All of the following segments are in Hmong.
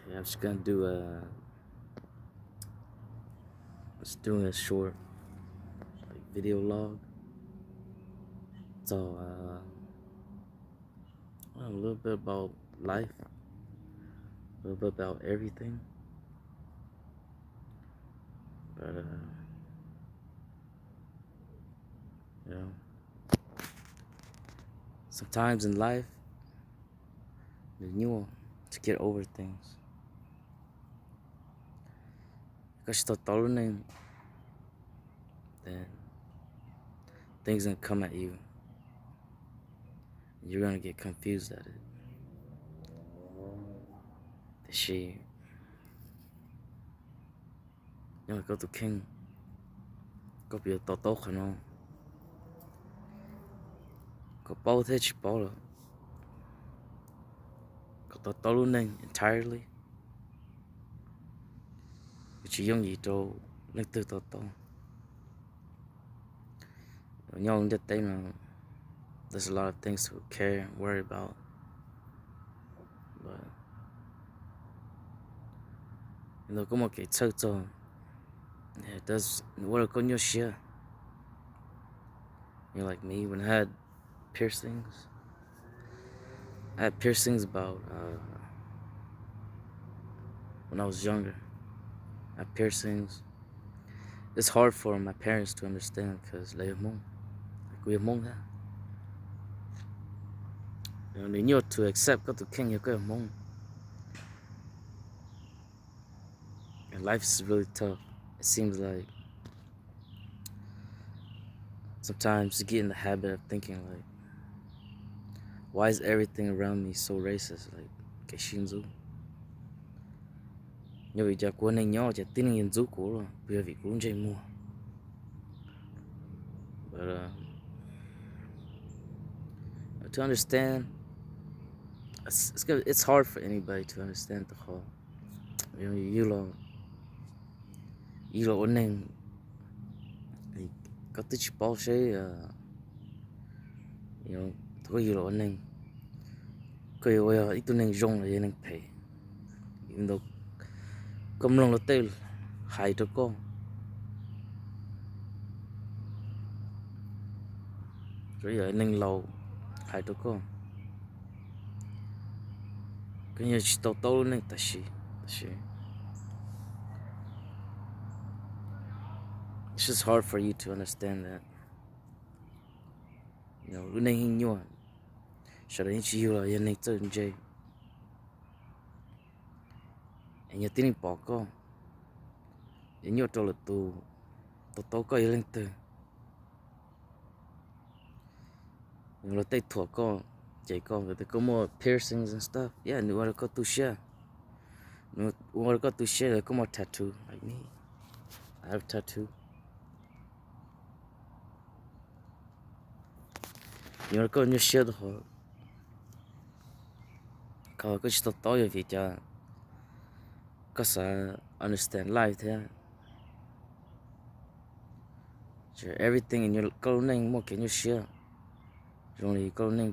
Yeah, I'm just gonna do a, just doing a short, like, video log. So, uh, a little bit about life, a little bit about everything. But, uh, you know, sometimes in life, nws nyuaj to get over things. Koj tsis to taub lub neej, then things gonna come at you. You're gonna get confused at it. Tiam sis yog koj tus kheej, koj puas yuav to taub qhov no? Koj paub thiab tsis paub los, koj to taub lub neej entirely, yuav tsis yooj yim rau leej twg to taub. Nyob ntiaj teb no, there's a lot of things to care and worry about. But ntawm koj muaj kev txhawj txog, ua rau koj nyuaj siab. You're like me, when I had piercings, I had piercings about, uh, when I was younger. I had piercings. It's hard for my parents to understand because lawv yog Hmoob, kuv yog Hmoob thiab. Nws nyuaj to accept koj tus kheej yog koj yog Hmoob. And life is really tough. It seems like sometimes you get in the habit of thinking like, why is everything around me so racist? Like, kev sib ntxub. Yog vim cas kuv ua neeg nyob ces tib neeg yuav ntxub kuv los puas yog vim kuv lub ntsej muag? But, uh, to understand, it's, it's gonna, it's hard for anybody to understand the whole, you know, yug los, yug los ua neeg, koj twb tsis paub seb, uh, thaum koj yug los ua neeg, koj yuav ua ib tug neeg zoo los yog neeg phem. Even though koj mloog luag tej hais rau koj, yog neeg laus hais rau koj, koj yeej tsis to taub lub neej tam sim, tab sis it's just hard for you to understand that, you know, lub neej yeej nyuaj, sawv daws yeej tsis yug los yog neeg txawj ntse. Es yog tib neeg pom koj, es nyuaj rau lwm tus to taub koj yog leej twg. Luag tej thuam koj, cem koj, tias koj muaj piercings and stuff, yeah, nws ua rau koj tu siab. Nws ua rau koj tu siab, koj muaj tattoo like me. I have tattoo. Nws ua rau koj nyuaj siab tau hov. Koj, koj tsis to taub yog vim cas koj xav understand life thiab. Everything in your, koj lub neej muaj kev nyuaj siab zoo li koj lub neej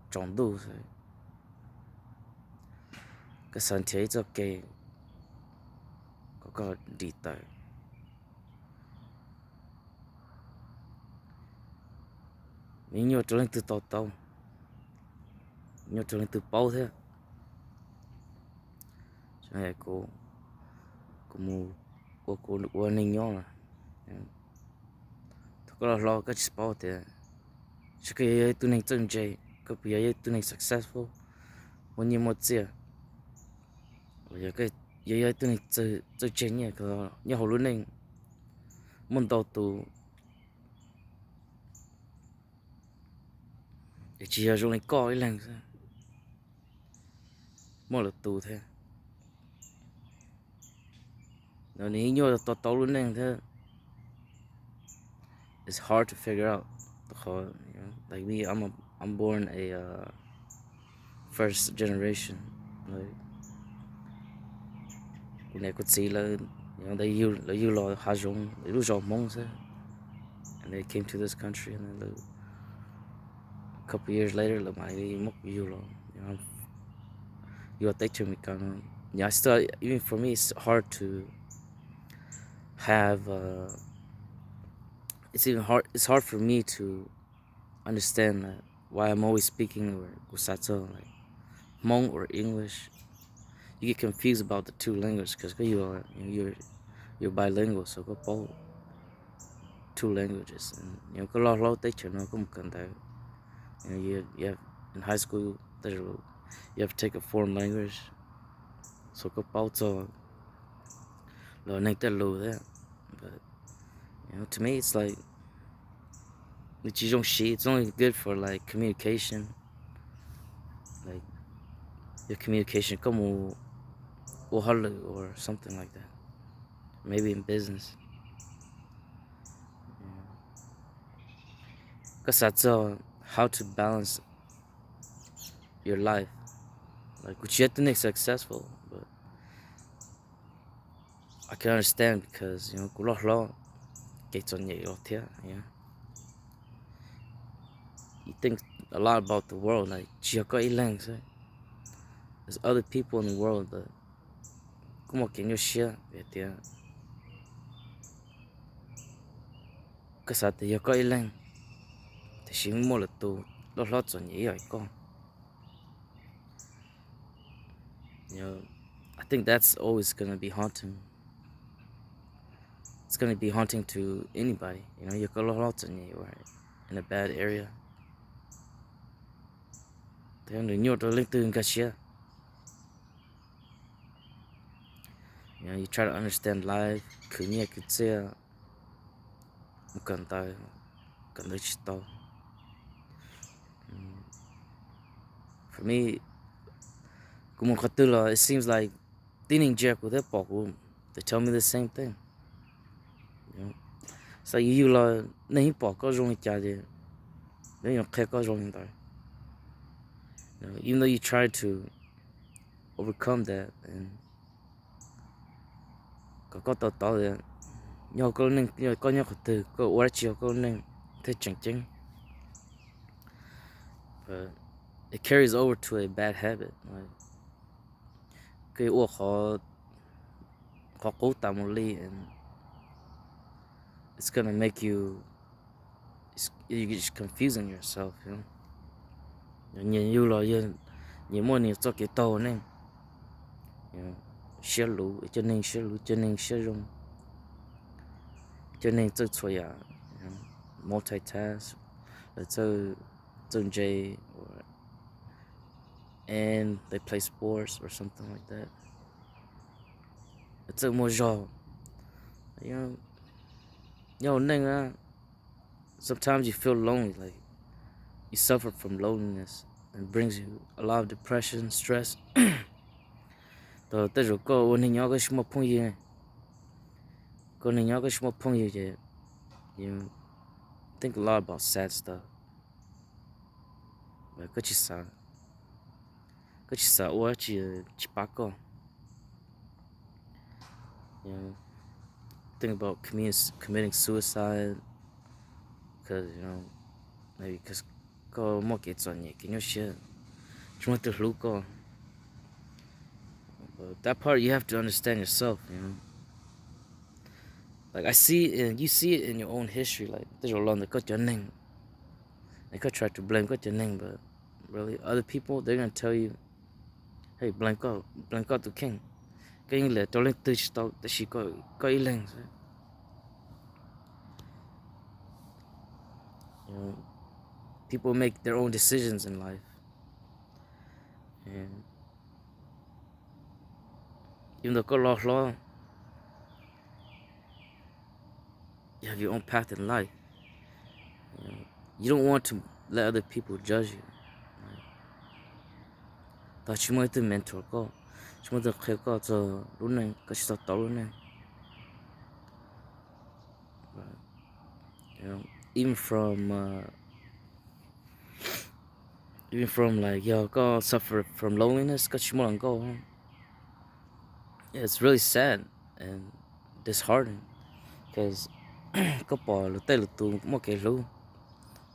tsaus ntuj xwb. Koj xav nrhiav ib txoj kev kom koj dim tawm. Nws nyuaj rau leej twg to taub, nyuaj rau leej twg paub thiab. Kuv, kuv mus ua kuv ua neeg nyob lawm. Thaum koj los hlob koj tsis paub tias, seb koj yuav yog ib tug neeg txawj ntse, koj puas yog ib tug neeg successful, muaj nyiaj muaj txiaj, los yog koj yuav yog ib tug neeg txawj tseg nyiaj. Nyob hauv lub neej muaj ntau tus, es tsis yog zoo li koj ib leeg xwb, muaj lwm tus thiab. Nws nyuaj to taub lub neej thiab. It's hard to figure out. Like me, I'm a, I'm born a, uh, first generation. Like, kuv niam kuv txiv lawv, lawv yug los hav zoov, lawv lub zos Hmoob xwb. And they came to this country and then lawv, a couple years later lawv mam li muab kuv yug los, yug los teb chaws Amelikas no. Yeah, I still, even for me, it's hard to have. Uh, it's even hard. It's hard for me to understand that why I'm always speaking or kuv xav txog like Hmoob or English. You get confused about the two languages because you're you're you're bilingual, so koj paub two languages. And you know, koj loj hlob teb chaws no koj mus kawm ntawv, you know, you, you have, in high school, you have to take a foreign language, so koj paub txog los neeg tej lus thiab. But you know, to me, it's like nws tsis zoo siv. It's only good for like communication, like your communication koj mus ua hauj lwm or something like that, maybe in business. Koj xav txog how to balance your life. Like, kuv tsis yog tib neeg successful, but I can understand because you know, kuv loj hlob kev txom nyem los thiab. You know? You think a lot about the world, like, tsis yog koj ib leeg xwb. There's other people in the world that kuj muaj kev nyuaj siab hais tias koj xav tias yog koj ib leeg, tiam sis muaj lwm tus loj hlob txom nyem ib yam koj. You know, I think that's always gonna be haunting. It's gonna be haunting to anybody. You know, yog koj loj hlob txom nyem or in a bad area, thiab nws nyuaj rau leej twg nkag siab. You know, you try to understand life, khwv nyiaj khwv txiaj, mus kawm ntawv, kawm ntawv tsis tau. For me, kuv mus qhov twg los it seems like tib neeg ntsia kuv thiab pom kuv, they tell me the same thing. Xav yus yug los neeg yeej pom koj zoo li cas ces yeej yuav qhia koj zoo li ntawd. Even though you try to overcome that, kom koj to taub tias nyob hauv koj lub neej, koj nyob qhov twg, koj ua dab tsi hauv koj lub neej thiaj tseem ceeb. But it carries over to a bad habit. Koj yuav ua qhov qub tas mus li, and it's gonna make you, you're just confusing yourself, you know? Nyias yug los yog nyias muaj nyias txoj kev taug ua neej. Siab luv, cov neeg siab luv, cov neeg siab zoo, cov neeg txawj txhua yam, multitask, lawv txawj ntse, and they play sports or something like that. Lawv txawj muaj zog. Nyob hauv neej na, sometimes you feel lonely, like you suffer from loneliness and brings you a lot of depression, stress. Tau tej zaum koj ua neeg nyob koj tsis muaj phooj ywg, koj neeg nyob koj tsis muaj phooj ywg ces you think a lot about sad stuff. Koj tsis xav, koj tsis xav ua dab tsi tsis pab koj. Think about commi- committing suicide, because you know, maybe because koj muaj kev txom nyem, kev nyuaj siab, tsis muaj leej twg hlub koj. But that part you have to understand yourself, you know. Like I see it, and you see it in your own history, like tej zaum los ntawm koj cov neeg, and koj try to blame koj cov neeg, but really other people, they're gonna tell you, hey, blame koj, blame koj tus kheej. Koj yeej liam rau leej twg tsis tau, tab sis koj ib leeg xwb. People make their own decisions in life. And even though koj loj hlob, you have your own path in life. You don't want to let other people judge you. Tau tsis muaj ib tug mentor koj, tsis muaj ib tug qhia koj txog lub neej, koj tsis tau tau lub neej. Even from uh, even from like, yog koj suffer from loneliness, koj tsis muaj hluas nkauj, it's really sad and disheartening, because koj pom luag tej lwm tus muaj kev hlub,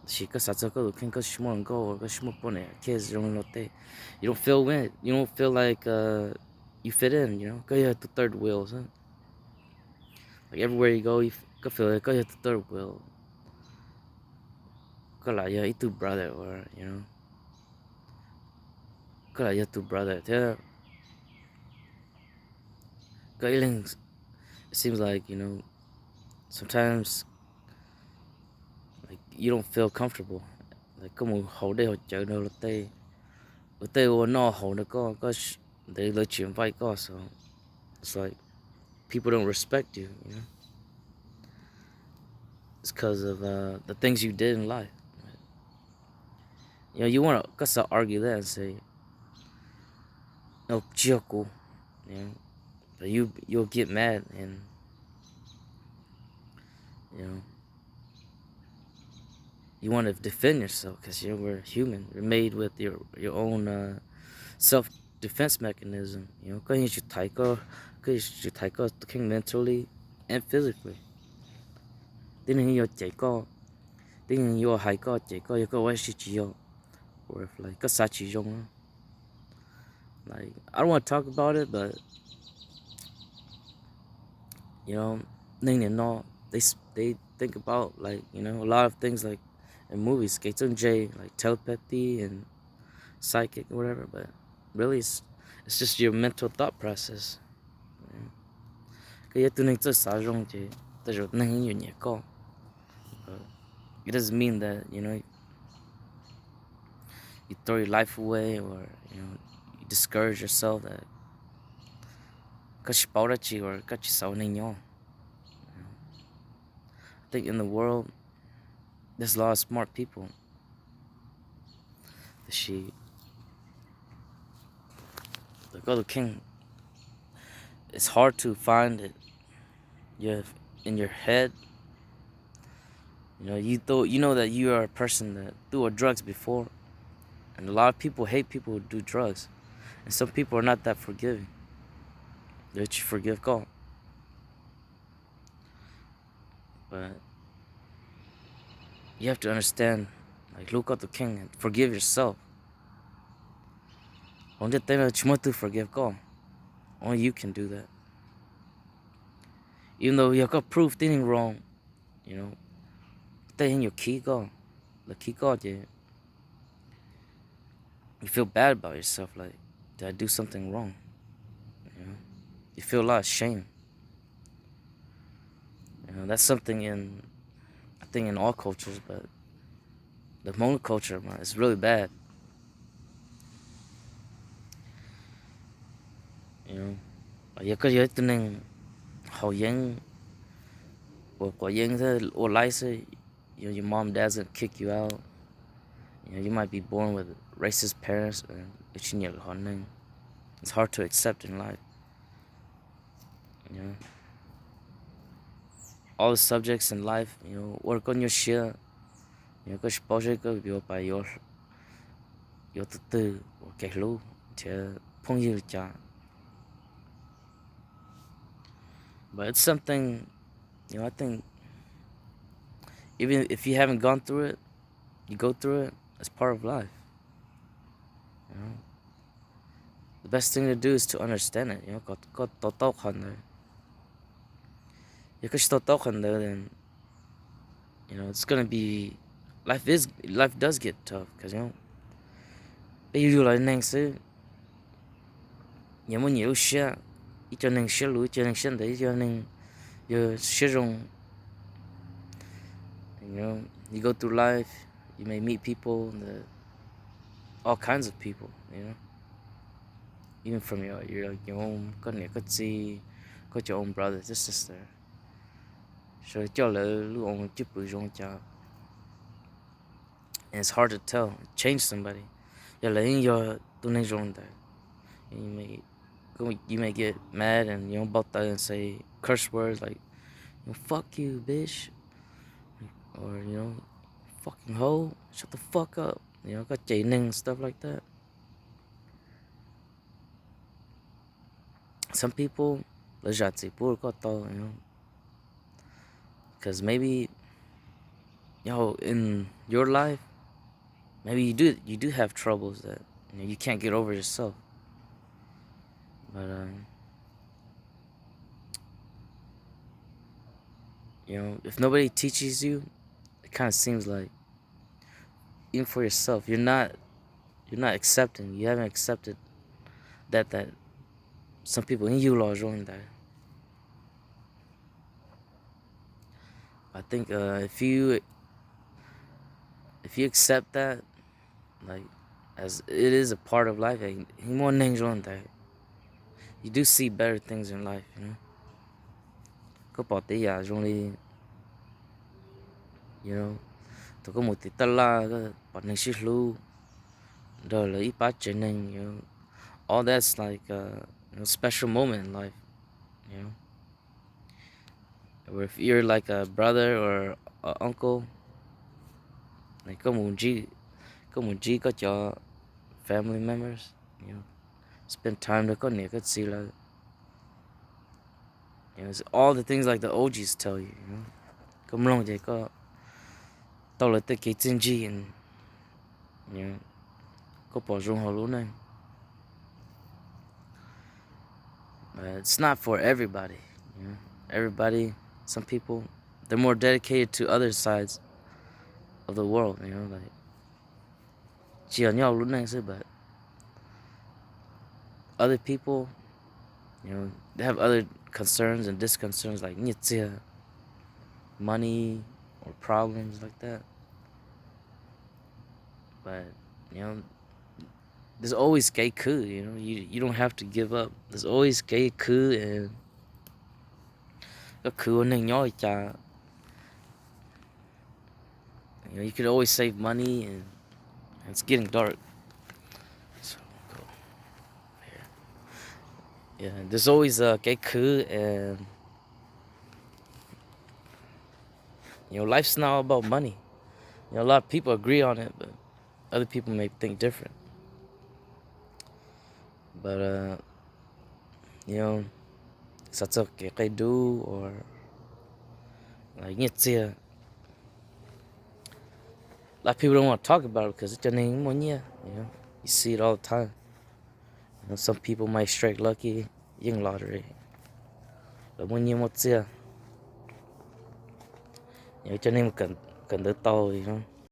tab sis koj xav txog koj tus kheej, koj tsis muaj hluas nkauj, koj tsis muaj poj niam, kids zoo li luag tej. You don't feel win, you don't feel like uh, you fit in, you know, koj yog tus third wheel xwb. Like everywhere you go, you, koj feel like koj yog tus third wheel. Koj lam yog ib tug brother, or, you know, koj lam yog tus brother thiab koj ib leeg, it seems like, you know, sometimes, like, you don't feel comfortable. Like, koj mus haus dej haus cawv rau luag tej, luag tej ua noj haus rau koj, koj ntev lawv tsis invite koj, so it's like people don't respect you, you know? It's because of uh, the things you did in life. You know, you want to, koj xav argue that and say, no, tsis yog kuv, you know? But you, you'll get mad and, you know, you want to defend yourself because you know, we're human. We're made with your, your own uh, self defense mechanism. You know, koj yeej tsis thaiv koj, koj yeej tsis thaiv koj tus kheej mentally and physically. Tib neeg yuav cem koj, tib neeg yuav hais koj, cem koj, yog koj ua si tsis yog, or if, like, koj xav tsis zoo. Like, I don't want to talk about it, but you know, neeg nim no, they they think about, like, you know, a lot of things, like, in movies, kev txawj ntse, like telepathy and psychic or whatever, but really it's, it's just your mental thought process. Koj yog tus neeg txawj xav zoo ces tej zaum neeg yuav nyiam koj. But it doesn't mean that, you know, you throw your life away or, you know, you discourage yourself, that koj tsis paub dab tsi or koj tsis xav ua neeg nyob. I think in the world there's a lot of smart people. Tiam sis koj tus kheej, it's hard to find it. You have, in your head, you know, you thought, you know that you are a person that do drugs before, and a lot of people hate people who do drugs, and some people are not that forgiving. They just forgive koj. But you have to understand, like, hlub koj tus kheej and forgive yourself. Hauv ntiaj teb no tsis muaj tus forgive koj. Only you can do that. Even though yog koj prove tib neeg wrong, you know, tej yeej yuav khib koj, lawv khib koj ces you feel bad about yourself, like, did I do something wrong? You know? You feel a lot of shame. You know, that's something in, I think, in all cultures, but the Hmong culture, man, it's really bad. You know, yog koj yog ib tug neeg haus yeeb, ua quav yeeb thiab ua laib xwb, you know, your mom dad's gonna kick you out. You know, you might be born with racist parents, or lawv tsis nyiam lwm hom neeg. It's hard to accept in life. You know, all the subjects in life, you know, ua rau koj nyuaj siab. You know, koj tsis paub seb koj yuav pas yuav tus twg ua kev hlub thiab phooj ywg li cas. But it's something, you know, I think even if you haven't gone through it, you go through it. It's part of life. You know? The best thing to do is to understand it. You know, koj, koj to taub qhov ntawd. Yog koj tsis to taub qhov ntawd, then, you know, it's gonna be, life is, life does get tough, 'cause, you know, peb yug yug los neeg xwb, nyias muaj nyias lub siab, ib co neeg siab luv, ib co neeg siab ntev, ib co neeg yog siab zoo. You know, you go through life, you may meet people, the, all kinds of people, you know, even from your, your, your own, koj niam koj txiv, koj cov own brother, your sister. Sawv daws coj lawv lub own cwj pwm zoo cas. And it's hard to tell, change somebody. Yog lawv yeej yog tus neeg zoo ntawd, you may, you may get mad and, you know, npau taws and say curse words like, you know, fuck you, bitch, or, you know, fucking hoe, shut the fuck up. You know, koj cem neeg, stuff like that. Some people, lawv zam txim pub rau koj tau, you know, 'cause maybe, you know, in your life, maybe you do, you do have troubles that, you know, you can't get over yourself. But uh, you know, if nobody teaches you, it kind of seems like, even for yourself, you're not you're not accepting. You haven't accepted that that some people in you laws wrong there. I think uh, if you if you accept that, like, as it is a part of life, like, muaj neeg zoo ntawd, you do see better things in life, you know. Koj pom tej yam zoo li, you know, thaum koj mus tim taj laj koj pom neeg sib hlub, nrog lawv ib pab tsev neeg, you know, all that's like a, you know, special moment in life, you know. Or if you're like a brother or a uncle, like, koj mus ntsib, koj mus ntsib koj cov family members, you know, spend time rau koj niam koj txiv lawv. You know, it's all the things like the O Gs tell you, you know? Koj mloog ces koj tau lawv tej kev txiaj ntsig, you know, koj pom zoo hauv lub neej. But it's not for everybody, you know? Everybody, some people, they're more dedicated to other sides of the world, you know, like, tsis yog nyob hauv lub neej xwb, but other people, you know, they have other concerns and disconcerns like nyiaj txiag, money, or problems like that. But, you know, there's always kev khwv, you know, you, you don't have to give up. There's always kev khwv, and koj khwv ua neeg nyob li cas, you know, you can always save money, and it's getting dark. So, go here. Yeah, there's always a kev khwv, and, you know, life's not all about money. You know, a lot of people agree on it, but other people may think different. But uh, you know, xav txog kev qia dub or, like, nyiaj txiag, a lot of people don't want to talk about it because cov neeg muaj nyiaj, you know, you see it all the time. You know, some people might strike lucky, yeej lottery, lawv muaj nyiaj muaj txiag, you know, cov neeg kawm ntawv tau, you know.